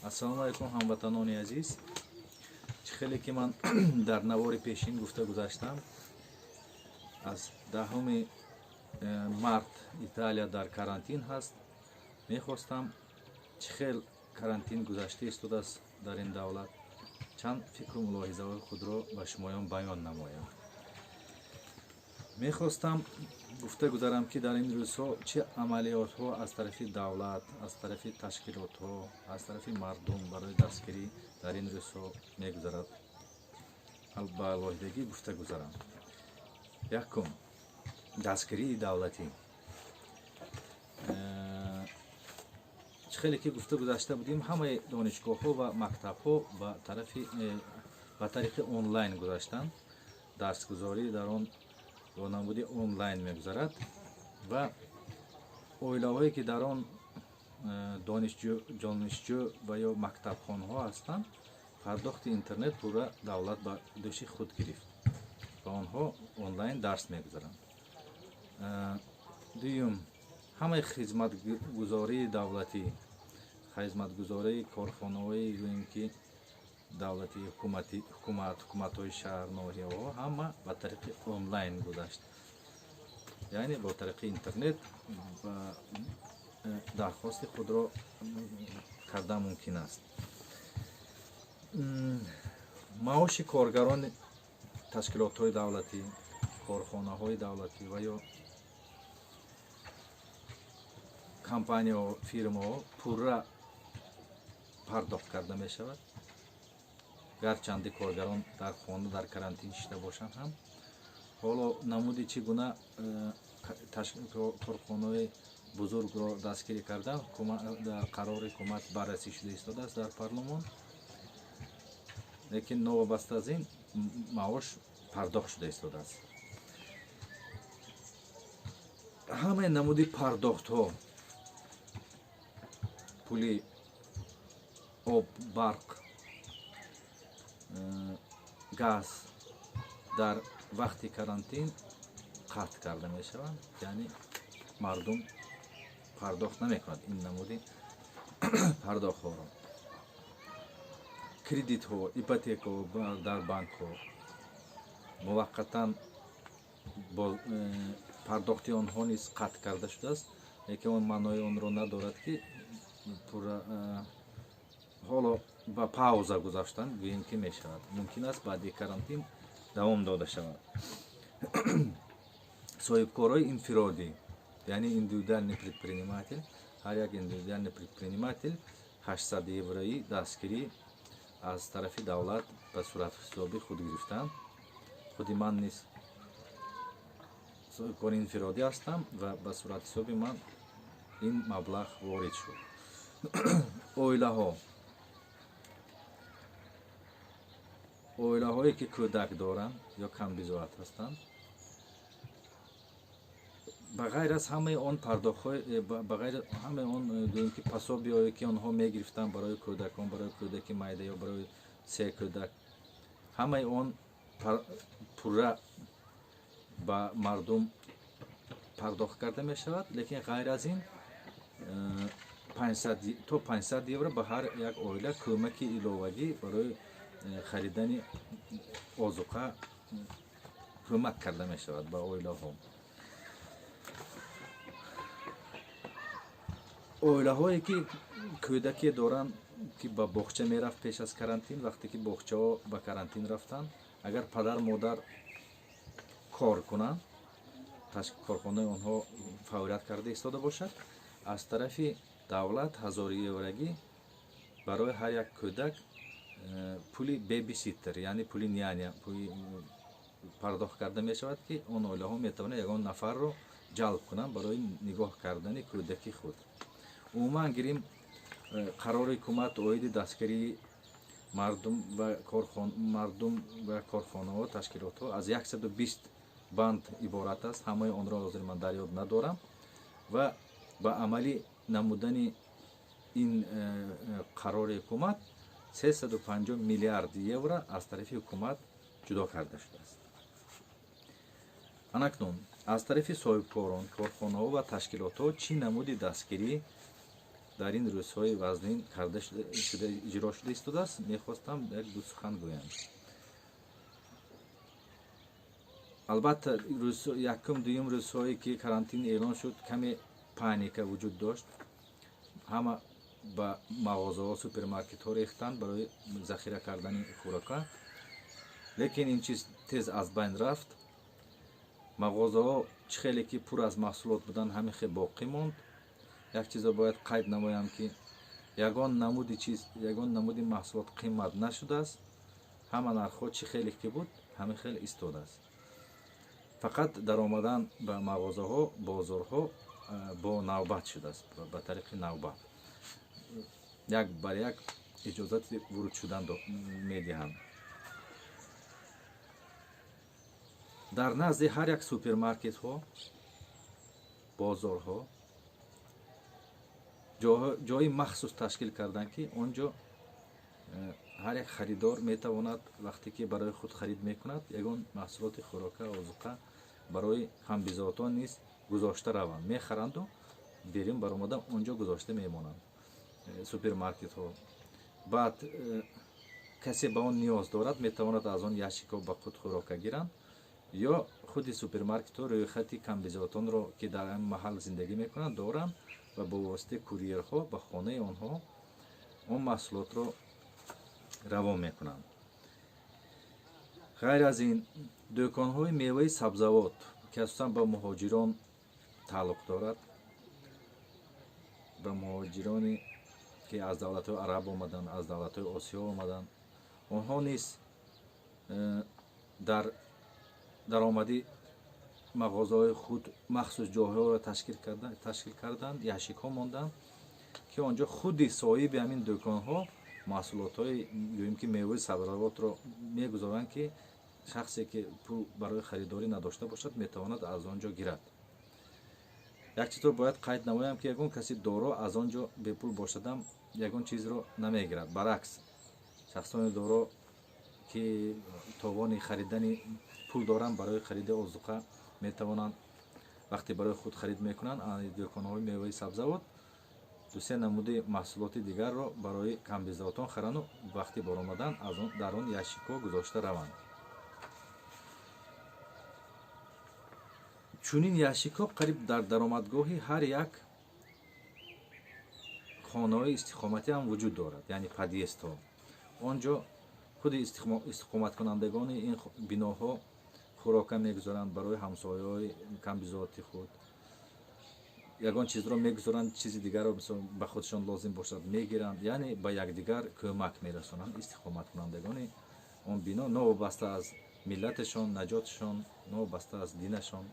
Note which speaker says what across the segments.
Speaker 1: Ассалому алайкум, ҳамватанони азиз. Чӣ хеле ки ман дар навори пешин гуфта гузаштам, аз 10 март Италия дар карантин ҳаст. Мехостам, чӣ хел карантин гузашта истодааст дар ин давлат, чанд фикру мулоҳизаҳои худро ба шумоён баён намоям. Мехостам гуфта гузарам, ки дар ин рӯзҳо чӣ амалиётҳо аз тарафи давлат, аз тарафи ташкилотҳо, аз тарафи мардум барои дастгирӣ дар ин рӯзҳо мегузарад, ба алоҳидагӣ гуфта гузарам. Якум, дастгирии давлатӣ. Чӣ хеле ки гуфта гузашта будем, ҳамаи донишгоҳҳо ва мактабҳо ба тариқи онлайн гузаштанд. Дарсгузорӣ дар он бо намуди онлайн мегузарад ва оилаҳое, ки дар он донишҷӯ ва ё мактабхонҳо ҳастанд, пардохти интернет пурра давлат ба дӯши худ гирифт ва онҳо онлайн дарс мегузаранд. Дуюм, ҳамаи хизматгузории давлатӣ, хизматгузории корхонаҳои, гӯем ки, давлати, ҳукумати, ҳукумат, ҳукуматҳои шаҳр, ноҳияҳо, ҳама ба тариқи онлайн гузашт, яъне бо тариқи интернет ба дархости худро кардан мумкин аст. Маоши коргарони ташкилотҳои давлатӣ, корхонаҳои давлатӣ ва ё компанияҳо, фирмаҳо пурра пардохт карда мешавад, гарчанде коргарон дар хона дар карантин шида бошанд ҳам. Ҳоло намуди чӣ гуна корхонаҳои бузургро дастгирӣ кардан, қарори ҳукумат баррасӣ шуда истодааст дар парлумон, лекин новобаста аз ин маош пардохт шуда истодааст. Ҳамаи намуди пардохтҳо, пули об, барқ, газ дар вақти карантин қатъ карда мешаванд, яъне мардум пардохт намекунад ин намуди пардохтҳоро. Кредитҳо, ипотекаҳо дар банкҳо муваққатан пардохти онҳо низ қатъ карда шудааст, лекин он маънои онро надорад, ки пурра ҳоло ба пауза гузаштан, гӯем ки, мешавад. Мумкин аст, баъди карантин давом дода шавад. Соҳибкорҳои инфиродӣ, яъне индивидуальный предприниматель, ҳар як индивидуальный предприниматель 800 еврои дастгирӣ аз тарафи давлат ба суратҳисоби худ гирифтанд. Худи ман низ соҳибкори инфиродӣ ҳастам ва ба суратҳисоби ман ин маблағ ворид шуд. Оилаҳое, ки кӯдак доранд ё камбизоат ҳастанд, ба ғайр аз ҳамаи он пардохтҳои, ба ғайр ҳамаи он, гӯем ки, пособие, ки онҳо мегирифтанд барои кӯдакон, барои кӯдаки майда ё барои се кӯдак, ҳамаи он пурра ба мардум пардохт карда мешавад. Лекин ғайр аз ин то 500 евро ба ҳар як оила кӯмаки иловагӣ барои харидани озуқа кӯмак карда мешавад ба оилаҳо. Оилаҳое, ки кӯдаке доранд, ки ба боғча мерафт пеш аз карантин, вақте ки боғчаҳо ба карантин рафтанд, агар падар модар кор кунанд, корхонаи онҳо фаъолият карда истода бошад, аз тарафи давлат 1000 еврагӣ барои ҳар як кӯдак пули бебиситтер, яъне пули няня, пули пардохт карда мешавад, ки он оилаҳо метавонанд ягон нафарро ҷалб кунанд барои нигоҳ кардани кӯдаки худ. Умуман гирим, қарори ҳукумат оиди дастгирии мардум ва корхонаҳо, ташкилотҳо аз 120 банд иборат аст. Ҳамаи онро ҳозир ман дар ёд надорам ва ба амалӣ намудани ин қарори ҳукумат 350 миллиард евро аз тарафи ҳукумат ҷудо карда шудааст. Анакнун аз тарафи соҳибкорон, корхонаҳо ва ташкилотҳо чӣ намуди дастгирӣ Дар ин рӯзҳои вазнин карда шуда иҷро шуда истодааст, мехостам як-ду сухан гӯям. Албатта, якум-дуюм рӯзҳое ки карантин эълон шуд, каме паника вуҷуд дошт. Ҳама ба мағозаҳо, супермаркетҳо рехтанд барои захира кардани хӯрока. Лекин ин чиз тез аз байн рафт. Мағозаҳо чӣ хеле ки пур аз маҳсулот буданд, ҳамин хел боқӣ монд. Як чизро бояд қайд намоям, ки ягон намуди чиз, ягон намуди маҳсулот қимат нашудааст. Ҳама нархҳо чӣ хеле ки буд, ҳамин хел истодааст. Фақат даромадан ба мағозаҳо, бозорҳо бо навбат шудааст, ба тариқи навбат. Як бар як иҷозати вуруд шудан медиҳанд. Дар назди ҳар як супермаркетҳо, бозорҳо ҷои махсус ташкил карданд, ки он ҷо ҳар як харидор метавонад вақте ки барои худ харид мекунад, ягон маҳсулоти хӯрока, озуқа барои ҳамбизоатон низ гузошта раванд. Мехаранду берун баромада он ҷо гузошта мемонанд. Супермаркетҳо. Баъд касе ба он ниёз дорад, метавонад аз он ящикҳо ба худ хӯрока гиранд, ё худи супермаркетҳо рӯйхати камбизоатонро, ки дар ин маҳал зиндагӣ мекунанд, доранд ва бо воситаи курьерҳо ба хонаи онҳо он маҳсулотро равон мекунанд. Ғайр аз ин, дӯконҳои меваи сабзавот, ки асосан ба муҳоҷирон тааллуқ дорад, ба муҳоҷироне ки аз давлатҳои араб омаданд, аз давлатҳои осиё омаданд, онҳо низ дар даромади мағозаҳои худ махсус ҷойҳоро ташкил карданд, ящикҳо монданд, ки он ҷо худи соҳиби ҳамин дӯконҳо маҳсулотҳои, гӯем ки меваи сабзавотро мегузоранд, ки шахсе ки пул барои харидорӣ надошта бошад, метавонад аз он ҷо гирад. Як чизро бояд қайд намоям, ки ягон каси доро аз он ҷо бепул бошадам ягон чизро намегирад. Баръакс, шахсони доро ки тавони харидани пул доранд, барои хариди озуқа метавонанд вақте барои худ харид мекунанд, дӯконҳои меваи сабзавот ду-се намуди маҳсулоти дигарро барои камбизоатон харанду вақти баромадан аз он дар он ящикҳо гузошта раванд. Чунин ящикҳо қариб дар даромадгоҳи ҳар як хонаҳои истиқоматӣ ҳам вуҷуд дорад, яъне подъездҳо. Он ҷо худи истиқоматкунандагони ин биноҳо хӯрока мегузоранд барои ҳамсояҳои камбизоати худ. Ягон чизро мегузоранд, чизи дигарро мисол ба худшон лозим бошад мегиранд, яъне ба якдигар кӯмак мерасонанд истиқоматкунандагони он бино, новобаста аз миллаташон, наҷотшон, новобаста аз динашон,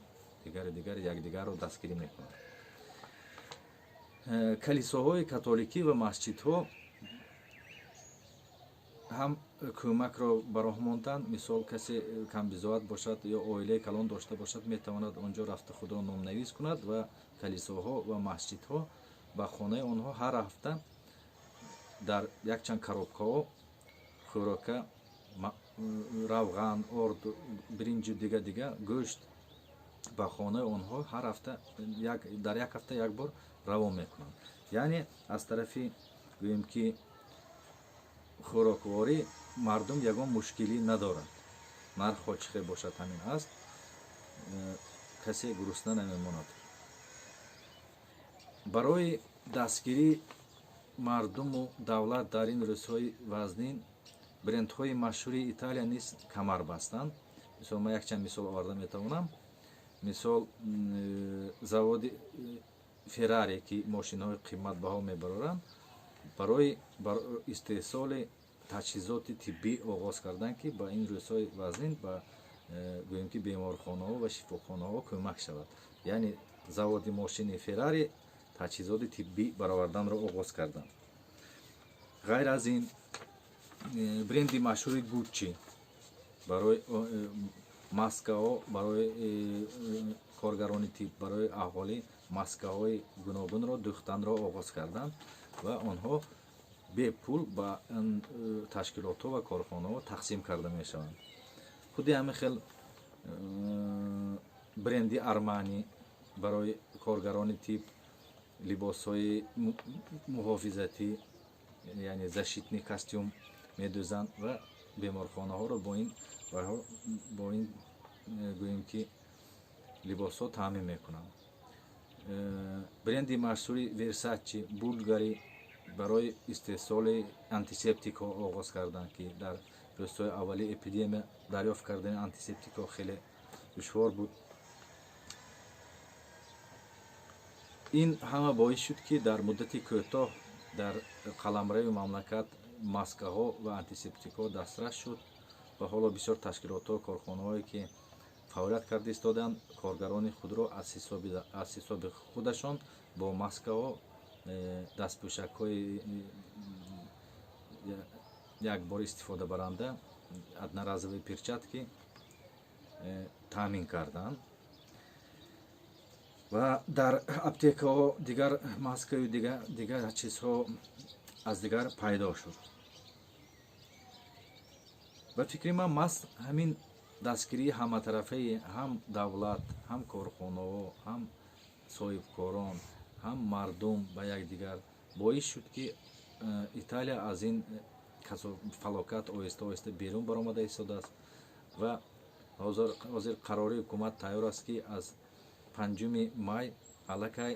Speaker 1: дигари дигар якдигарро дастгирӣ мекунанд. Калисоҳои католикӣ ва масҷидҳо ҳам кӯмакро ба роҳ монданд. Мисол, касе камбизоат бошад ё оилаи калон дошта бошад, метавонад он ҷо рафта худро номнавис кунад ва калисоҳо ва масҷидҳо ба хонаи онҳо ҳар ҳафта дар якчанд коробкаҳо хӯрока, равған, орд, биринҷу дига дига, гӯшт ба хонаи онҳо ҳар ҳафта дар як ҳафта як бор равон мекунанд. Яъне аз тарафи, гӯем ки, хӯрокворӣ мардум ягон мушкилӣ надорад. Нархҳо чӣ хел бошад, ҳамин аст, касе гурусна намемонад. Барои дастгирии мардуму давлат дар ин рӯзҳои вазнин брендҳои машҳури Италия низ камар бастанд. Мисол, ман якчанд мисол оварда метавонам. Мисол, заводи Феррари, ки мошинҳои қиматбаҳо мебароранд, барои истеҳсоли таҷҳизоти тиббӣ оғоз карданд, ки ба ин рӯзҳои вазнин ба, гӯем ки, беморхонаҳо ва шифохонаҳо кӯмак шавад. Яъне заводи мошини Феррари таҷҳизоти тиббӣ бароварданро оғоз карданд. Ғайр аз ин, бренди машҳури Гуччи барои маскаҳо, барои коргарони тиб, барои аҳолӣ маскаҳои гуногунро дӯхтанро оғоз карданд ва онҳо бепул ба ташкилотҳо ва корхонаҳо тақсим карда мешаванд. Худи ҳамин хел бренди Армани барои коргарони тиб Либосҳои муҳофизатӣ, яъне защитный костюм медӯзанд ва беморхонаҳоро бо ин гӯем ки либосҳо таъмин мекунанд. Бренди машҳури Версачи, Булгари барои истеҳсоли антисептикҳо оғоз карданд, ки дар рӯзҳои аввали эпидемия дарёфт кардани антисептикҳо хеле душвор буд. Ин ҳама боис шуд, ки дар муддати кӯтоҳ дар қаламрави мамлакат маскаҳо ва антисептикҳо дастрас шуд ва ҳоло бисёр ташкилотҳо, корхонаҳое ки фаъолият карда истоданд, коргарони худро аз ҳисоби худашон бо маскаҳо, дастпӯшакҳои якбор истифодабаранда, одноразовые перчатки таъмин карданд ва дар аптекаҳо дигар маскаю дигар чизҳо аз дигар пайдо шуд. Ба фикри ман, маҳз ҳамин дастгирии ҳаматарафаи ҳам давлат, ҳам корхонаҳо, ҳам соҳибкорон, ҳам мардум ба якдигар боис шуд, ки Италия аз ин фалокат оҳиста оҳиста берун баромада истодааст ва ҳозир қарори ҳукумат тайёр аст, ки аз 5-уми май аллакай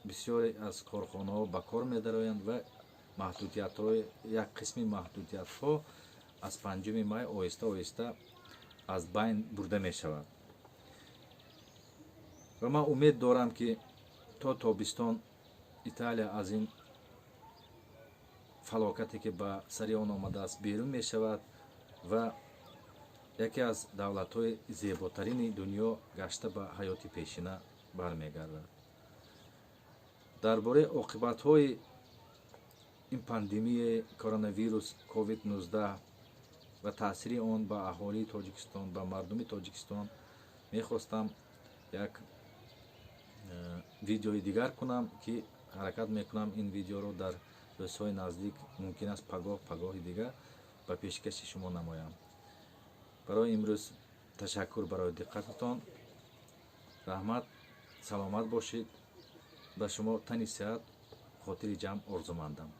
Speaker 1: бисёре аз корхонаҳо ба кор медароянд ва маҳдудиятҳои, як қисми маҳдудиятҳо аз 5-уми май оҳиста оҳиста аз байн бурда мешавад. Ва ман умед дорам, ки то тобистон Италия аз ин фалокате, ки ба сари он омадааст, берун мешавад ва яке аз давлатҳои зеботарини дунё гашта ба ҳаёти пешина бармегардад. Дар бораи оқибатҳои ин пандемияи коронавирус COVID-19 ва таъсири он ба аҳолии Тоҷикистон, ба мардуми Тоҷикистон мехостам як видеои дигар кунам, ки ҳаракат мекунам ин видеоро дар рӯзҳои наздик, мумкин аст пагоҳ, пагоҳи дигар ба пешкаши шумо намоям. Барои имрӯз ташаккур барои диққататон, раҳмат, саломат бошед. Ба шумо тани сиҳат, хотири ҷамъ орзумандам.